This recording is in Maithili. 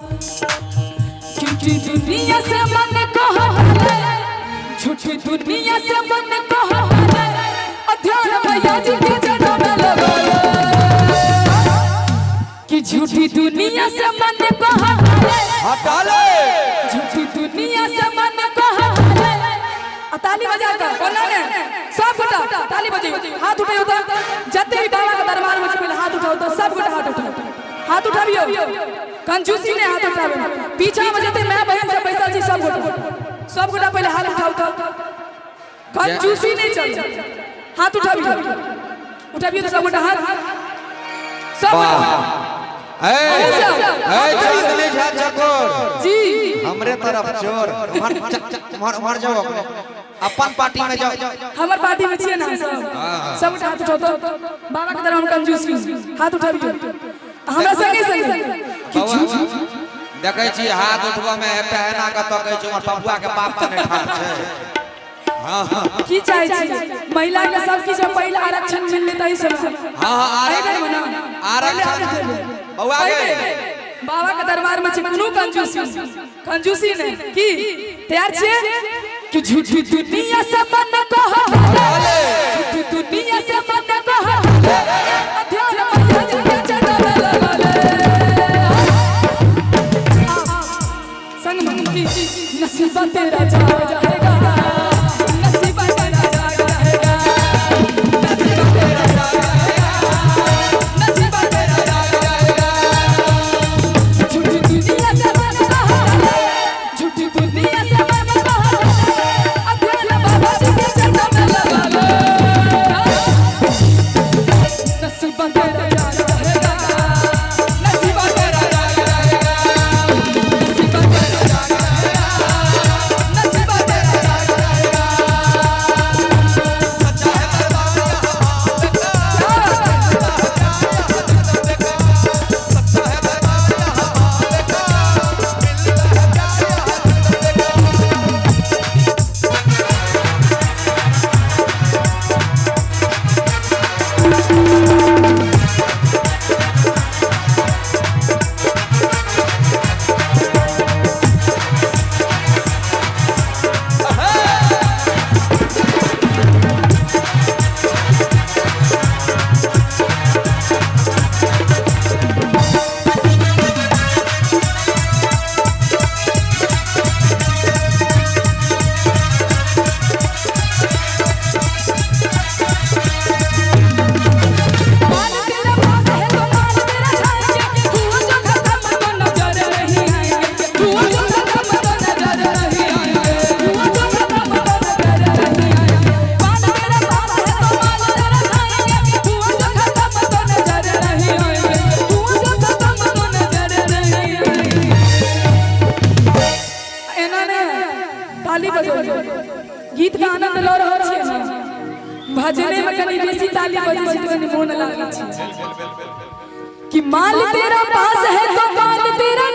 झूठी दुनिया से मन को हटा ले, झूठी दुनिया से मन को हटा ले, अध्यान मैया जी के चरणों में लगा ले। कि झूठी दुनिया से मन को हटा ले, हटा ले, झूठी दुनिया से मन को हटा ले। आ ताली बजा कर बोला ने सब गोटा ताली बजाइयो, हाथ उठाइयो तो जते भी बाबा के दरबार में पहले हाथ उठाओ तो सब गोटा हाथ उठाओ, हाथ उठाबियो, कंजूसी ने हाथ उठाबे। पीछा में जते मैं बहन सब बैसल छी, सब गोटा, सब गोटा पहले हाथ उठाओ तो कंजूसी नहीं चल, हाथ उठाबियो, उठाबियो तो सब गोटा हाथ, सब गोटा। ए ए चांदनी झा चकोर जी, हमरे तरफ चोर, उम्हर उम्हर जाओ, अपने अपन पार्टी में जाओ। हमर पार्टी में छियै ना सब, सब गोटा हाथ उठाओ तो बाबा के दरबार में कंजूसी हाथ उठाबियो हमरा संगे संगे। कि देखै छी हाथ उठबऽ में एकटा एना कऽ तकै छै, हमर पपुआ के बाप तऽ नहि ठाढ़ छै। हाँ हाँ, की चाहै छी महिला के सब किछु पहिल आरक्षण मिलले तही सब। हाँ हाँ, एहि बेर मना आरक्षण बौआ गे, बाबा के दरबार में छै कोनो कंजूसी, कंजूसी नहीं। की तैयार छियै? कि झूठी दुनिया से मन को हटा ले, झूठी दुनिया से मन को हटा ले, अध्यान मैया जी के चरणों में लगा ले। संग में की नसीबा तेरा जाग जाएगा, नसीबा तेरा जाग जाएगा, नसीबा तेरा जाग जाएगा, नसीबा तेरा जाग जाएगा। झूठी दुनिया से मन को हटा ले, झूठी दुनिया से मन को हटा ले, अध्यान बाबा जी के चरणों में लगा ले। नसीबा तेरा जाग जाएगा, नसीबा तेरा जाग जाएगा, नसीबा तेरा जाग जाएगा, नसीबा तेरा जाग जाएगा। माल तेरा पास है तो माल तेरा खाएंगे, हुआ जो खत्म तो नजर नहीं आएंगे, हुआ जो खत्म तो नजर नहीं आएंगे, हुआ जो खत्म तो नजर नहीं आएंगे। माल तेरा पास है तो माल तेरा खाएंगे, हुआ जो खत्म तो नजर नहीं आएंगे, हुआ जो खत्म तो नजर नहीं आएंगे। एना ने ताली बजौलियो, गीत के आनंद लऽ रहल छियै ने, भजने में कनी बेसी ताली बजै छै तऽ कनी मोन लागै छै। कि माल तेरा पास है तो माल तेरा